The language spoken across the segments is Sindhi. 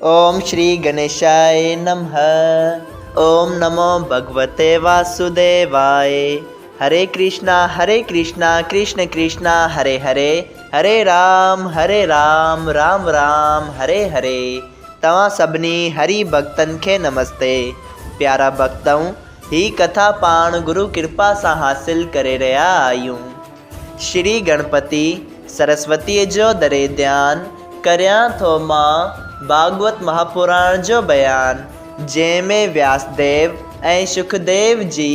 اوم شري گنيشاء نمه اوم نمو ڀڳوتي واسوديواء هري ڪرشنا هري ڪرشنا ڪرشن ڪرشنا هري هري هري رام هري رام رام رام هري هري توهان سڀني هري ڀڳتن کي نمستي پيارا ڀڳتؤ هي ڪٿا پاڻ گرو ڪرپا سان حاصل ڪري رهيا آهيون. شري گڻپتي سرسوتيء جو دري ڌيان ڪريان ٿو مان ڀاڳوت مهاپراڻ جو بيان، جنهن ۾ وياسديو ۽ شڪديو جي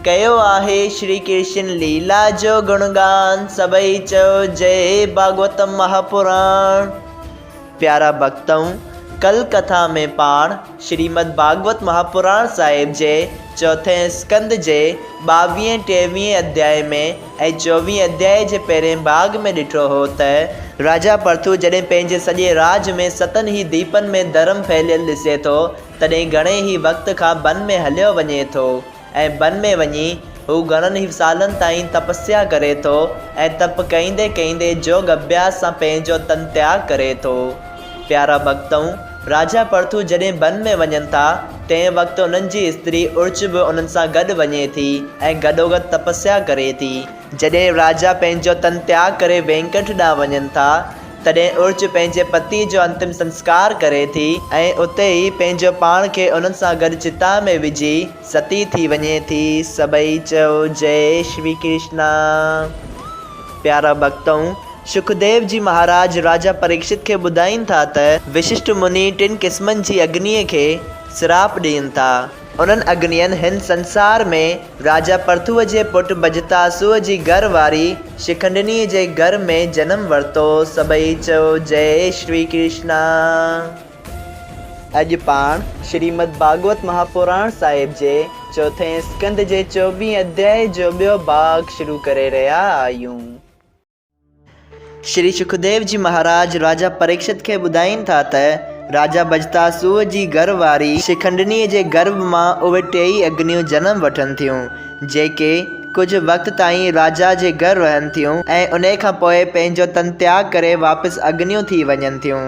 ڪيو آهي شري ڪرشن ليلا جو گڻگان، سڀئي چئو جئي ڀاڳوت مهاپراڻ. پيارا ڀڳتؤ! ڪل ڪٿا ۾ پاڻ شريمد ڀاڳوت مهاپراڻ صاحب جي چوٿين اسڪنڌ جي ٻاويهين ٽيويهين اڌيائي ۾ ۽ چوويهين اڌيائي جي پهرين ڀاڳ ۾ ڏٺو هو ته راجا پرٿو جڏهن پنهنجي سڄي راڄ ۾ ستن ئي ديپن ۾ ڌرم ڦهليل ڏسي ٿو تڏهن گهڻي ئي وقت کان بن ۾ هليو وڃي ٿو ۽ بن ۾ وڃي هو گهڻن ئي سالن تائين تپسيا ڪري ٿو ۽ تپ ڪئيندي ڪئيندي جوڳ اڀياس سان پنهنجو تن تياڳ ڪري ٿو. پيارا ڀڳتؤ! راجا پرٿو جڏهن بن ۾ وڃن ٿا، تنهن وقت انهن جي استري ارچ به انهن سان گڏ وڃي ٿي ۽ گڏوگڏ تپسيا ڪري ٿي. جڏهن راجا پنهنجو تن تياڳ ڪري وينڪنٺ ڏانهن وڃن ٿا، تڏهن ارچ پنهنجي پتيء جو انتم سنسڪار ڪري ٿي ۽ اتي ئي پنهنجو پاڻ کي انهن سان گڏ چتا ۾ وجهي ستي ٿي وڃي ٿي. سڀئي چئو جئي شري ڪرشنا. پيارا ڀڳتؤ! شڪديو جي مهاراج راجا پريڪشت کي ٻڌائين ٿا ته وششٽ مني ٽن قسمن جي اگنيء کي سراپ ڏين ٿا. انهن اگنين هن سنسار ۾ راجا پرٿوء جي پٽ بجتاسوء جي گهر واري شکنڊنيء جي گهر ۾ جنم ورتو. سڀئي چئو جئي شري ڪرشنا. اڄ پاڻ شريمد ڀاڳوت مهاپراڻ صاحب جي چوٿين اسڪنڌ جي چوويهين اڌيائي جو ٻيو ڀاڳ شروع ڪري رهيا آهيون. شري شڪديو جي مهاراج راجا پريڪشت کي ٻڌائين ٿا ته راجا بجتاسوء جي گهر واري شکنڊنيء جي گرڀ مان اهي ٽيئي اگنيون جنم وٺن ٿيون، جيڪي ڪجهه وقت تائين راجا جي گهر رهن ٿيون ۽ انهيء کان پوء پنهنجو تن تياڳ ڪري واپس اگنيون ٿي وڃن ٿيون.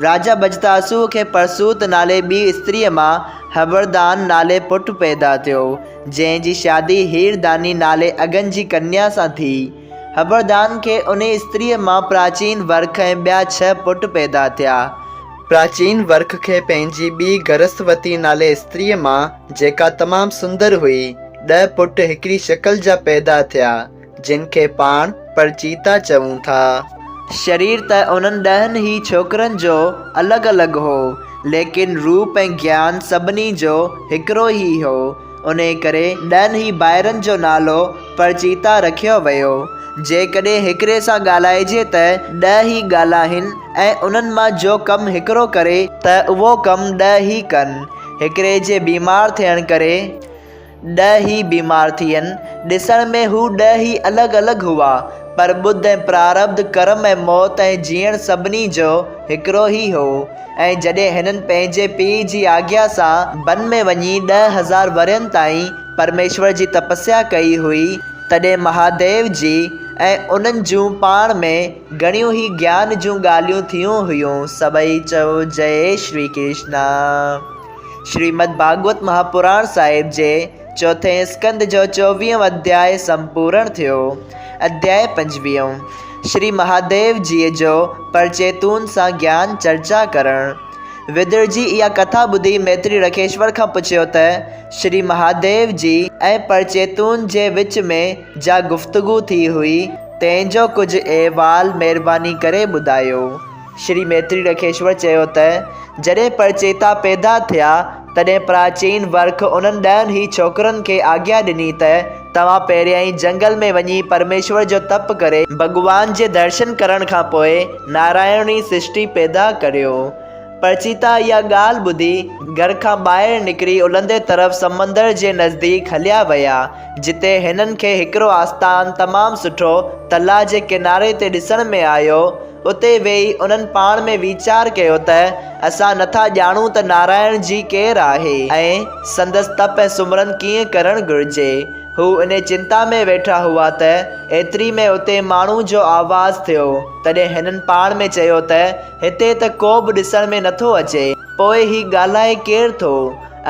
راجا بجتاسوء کي پرسوت نالي ٻي استريء مان هبردان نالي پٽ پيدا ٿيو، جنهن جي شادي هيرداني نالي اگن جي ڪنيا سان ٿي. هبردان کي انهي استريء مان پراچين ورک ۽ ٻيا ڇهه پٽ پيدا ٿيا. پراچين ورک کي پنهنجي ٻي گرسوتي نالي استريء مان، جيڪا تمام سندر هئي، ڏهه پٽ هڪڙي شڪل جا پيدا ٿيا، جن کي پاڻ پرچيتا چئون ٿا. شرير ته انهن ڏهن ئي ڇوڪرن جو الڳ الڳ هو، ليڪن روپ ۽ گيان سڀني جو هڪڙو ئي هو. انهيء ڪري ڏهن ئي ڀائرن جو نالو پرچيتا رکيو ويو. جيڪڏهن هڪڙي سان ڳالهائجي ته ڏهه ئي ڳالهائين ۽ انهن مان جو ڪم هڪڙو ڪري ته اهو ڪم ڏهه ئي ڪن. هڪڙي جي بيمار ٿيڻ ڪري ڏهه ئي بيمار ٿين. ڏسڻ ۾ هو ڏهه ئي الڳ الڳ هئا، پر ٻڌ ۽ پراربڌ، ڪرم ۽ موت ۽ جيئڻ سڀني جو هڪڙو ئي هو. ۽ جڏهن هنن پنهنجي پيء جي آگيا سان بن ۾ وڃي 10,000 ورهين تائين پرميشور جي تپسيا ڪئي هئي، تڏهن مهاديو جي ۽ انهن جون پاڻ ۾ گهڻيون ئي گيان جون ڳالهيون ٿيون هيون. سڀئي چئو جئي شري ڪرشنا. شريمد ڀاڳوت مهاپراڻ صاحب جي چوٿين اسڪنڌ جو چوويهون اڌياء سمپورڻ ٿيو. اڌياء پنجويهون، شري مهاديو جيء جو پرچيتون سان گيان چرچا ڪرڻ. ودر جي اها ڪٿا ٻڌي ميتري رکيشور کان پڇيو ته، شري مهاديو جي ۽ پرچيتون جي وچ ۾ جا گفتگو ٿي هئي، تنهن جو ڪجهه احوال مهرباني ڪري ٻڌايو. شري ميتري رکيشور چيو ته، جڏهن پرچيتا پيدا ٿيا، تڏهن پراچين ورک انهن ڏهن ئي ڇوڪرن کي آگيا ڏني ته، توهان پهريائين جهنگل ۾ وڃي پرميشور جو تپ ڪري، ڀڳوان جي درشن ڪرڻ کان پوء نارائڻي سرشٽي پيدا ڪريو. پرچيتا اها ڳالهه ٻڌي گهر کان ٻاهر نڪري الهندي طرف سمندر جي نزديڪ هليا ويا، جتي هنن کي هڪڙو آستان تمام سٺو تلاء جي ڪناري تي ڏسڻ ۾ آيو. اتي ويهي انهن پاڻ ۾ ويچار ڪيو ته اسان نٿا ڄاڻون ته نارائڻ جي ڪير آهي ۽ سندس تپ ۽ سمرن ڪيئن ڪرڻ گهرجي. هو انهي چنتا ۾ ويٺا هئا ته ايتري ۾ اتي ماڻهو جو آواز ٿيو. تڏهن هنن پاڻ ۾ چيو ته هتي ته ڪو به ڏسڻ ۾ نٿو اچي، پوء هي ڳالهائي ڪير ٿو؟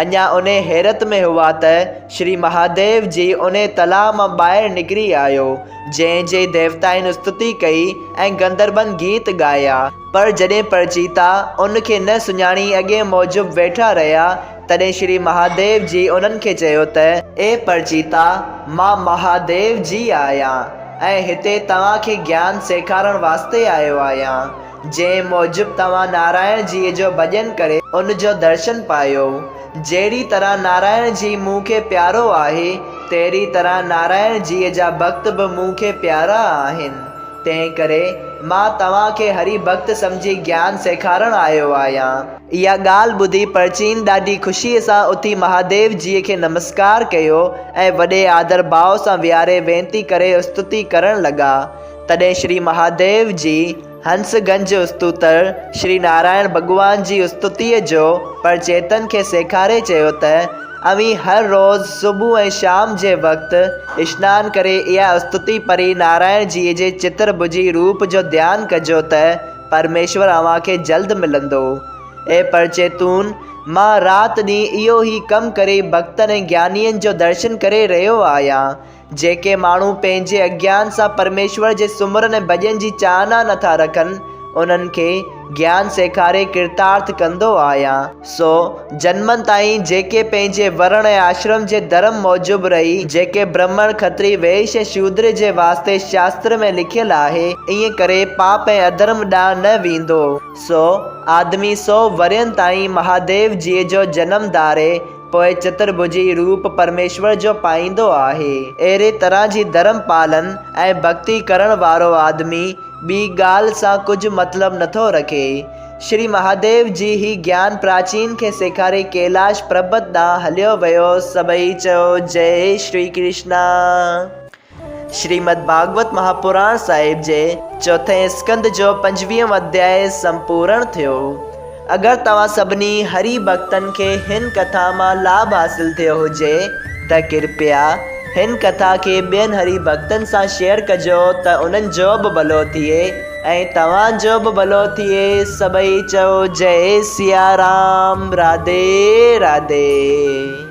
اڃا انهي حيرت ۾ هئا ته شري مهاديو جي انهي تلاء مان ٻاهر نڪري آيو، جنهن جي ديوتائن استتي ڪئي ۽ گندربن گيت ڳايا. پر جڏهن پرچيتا ان کي نه سڃاڻي اڳئين موجب ويٺا رهيا، تڏهن شري مهاديو جي انهن کي چيو ته. اي پرچيتا! مان مهاديو جي آهيان ۽ هتي توهان کي گيان سيکارڻ واسطي آيو آهيان. جنهن موجب توهان نارائڻ جيء جو ڀڄن ڪري ان جو درشن پايو. جهڙي طرح نارائڻ جي مون کي پيارو آهي، تهڙي طرح نارائڻ جيء جا ڀڳت به مون کي پيارا آهن. تنهن ڪري مان توهان کي هري ڀڳت سمجهي گيان سيکارڻ آيو آهيان. اها ڳالهه ٻڌي پرچين ڏاڍي خوشيء سان اٿي مهاديو جيء کي نمسڪار ڪيو ۽ وڏي آدر ڀاء سان ويهاري وينتي ڪري استتي ڪرڻ لڳا. تڏهن شري مهاديو جي هنس گنج استوتر شري نارائڻ ڀڳوان جي استتيء جو پرچيتن کي سيکاري چيو ته، اوهين هر روز صبح ۽ شام جي وقت اشنان ڪري اها استتي پڙهي نارائڻ جيء جي چتر ڀجي روپ جو ڌيان ڪجو ته پرميشور اوهان کي جلد ملندو. اي پرچيتون! مان رات ڏينهن اهو ئي ڪم ڪري ڀڳتن ۽ گيانين جو درشن ڪري رهيو آهيان. جيڪي ماڻهو پنهنجي اگيان سان پرميشور جي سمرن ۽ ڀڄن جي چاهنا نه ٿا رکن، انهن کي گيان سيکاري ڪرتارٿ ڪندو آهيان. سو، جنمن تائين جيڪي پنهنجي ورڻ ۽ آشرم جي ڌرم موجب رهي، جيڪي برهمڻ، کتري، ويش ۽ شودر جي واسطي شاستر ۾ لکيل آهي، ائين ڪري پاپ ۽ اڌرم ڏانهن نه ويندو. سو، آدمي سو ورهين تائين مهاديو جيء جو جنم ڌاري، پوء چترڀجي روپ پرميشور جو پائيندو آهي. اهڙي طرح جي ڌرم پالن ۽ ڀڳتي ڪرڻ وارو آدمي ٻي ڳالهه سان ڪجهه مطلب نٿو رکي. شري مهاديو جي هي گيان پراچين کي سيکاري ڪيلاش پربت ڏانهن هليو ويو سڀئي چيو جئي شري ڪرشنا. شريمد ڀاڳوت مهاپراڻ صاحب جي چوٿين اسڪنڌ جو پنجويهون اڌياء سمپورڻ ٿيو. اگر توهان سڀني هري ڀڳتن کي هن ڪٿا مان لاڀ حاصل ٿيو هجي ته ڪرپيا هن ڪٿا کي ٻين هري ڀڳتن سان شيئر ڪجو ته انهن جو به ڀلو ٿئي ۽ توهان جو به ڀلو ٿئي سڀئي چئو جئي سيارام راڌي راڌي.